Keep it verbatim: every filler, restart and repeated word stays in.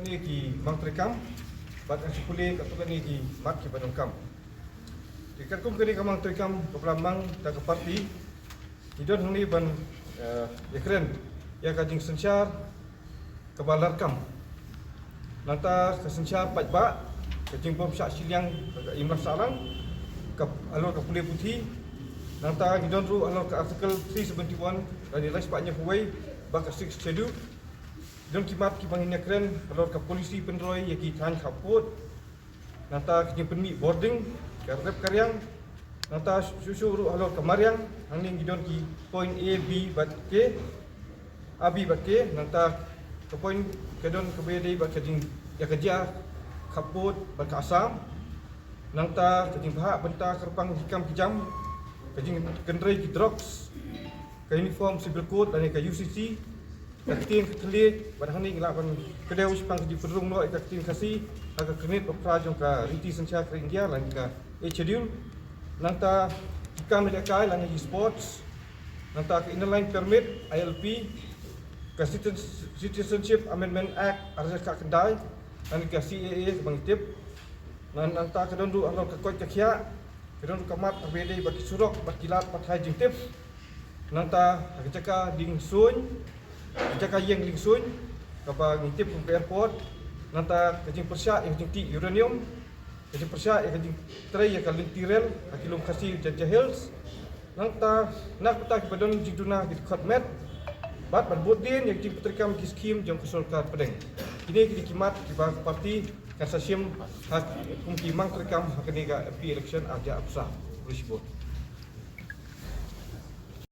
Kane ki mang treikam bad ngan sa pule katto katne ki mat kiba donkam. Te katkum kane ka mang treikam kaba la mang da ka party, ngi don hangne ban, eh, ïakren ïa ka jingsynshar kaba larkam. Nangta ka synshar paidbah, ka jingbym shah shiliang ka imlang sahlang, ka halor ka pule puthi. Nangta ngi don ruh halor ka Article three seventy-one lane lai spah hynñiewphew wei bad ka Sixth Schedule. Don ki mat kiba ngin ïakren halor ka policy pynroi ïa ki thaiñ khappud. Nangta ka jingpynmih bording, ka rep ka riang. Nangta shuh shuh ruh halor ka mariang, hangne ngi don ki point A, B bad K. A, B bad K, nangta ka point ka don kaba ïadei bad ka jing, ïa ka jia khappud bad ka Assam. Nangta ka jingbthah bynta kyrpang ki kam ki jam, ka jingkynrei ki drugs, ka Uniform Civil Code lane ka U C C, ka ktien ka khlieh, bad hangne ngi lah ban kdew shaphang ka jingpynrung noh ïa ka ktien Khasi ha ka kyrnit ba phra jong ka riti synshar ka ri India lane ka Eighth Schedule. Nangta ki kam lehkai lane ki sports, nangta ka Inner Line Permit, I L P, ka Citizen-, Citizenship Amendment Act ar hajar khyndai, lane ka C A A kaba ngi tip. Nang, nangta ka don ruh halor ka koit ka khiah, ka don ruh ka mat kaba ïadei bad ki surok bad ki lad pathai jingtip. Nangta ha ka jaka liengsuiñ, ka jaka ïeng liengsuiñ kaba ngi tip kum ka airport. Nangta ka jingpyrshah ïa ka jingtih uranium, ka jingpyrshah ïa ka jingtrei ïa ka lynti rel ha ki lum Khasi Jaintia Hills. Nangta na ka bynta kiba don jingduna ki dkhot met bad ban bud dien ïa ka jingpyntreikam ki skhim jong ka sorkar pdeng. Kine ki dei ki mat kiba ka party kan sa shim ha kum ki mang treikam ha kane ka M P election ar hajar arphew saw. Khublei shibun.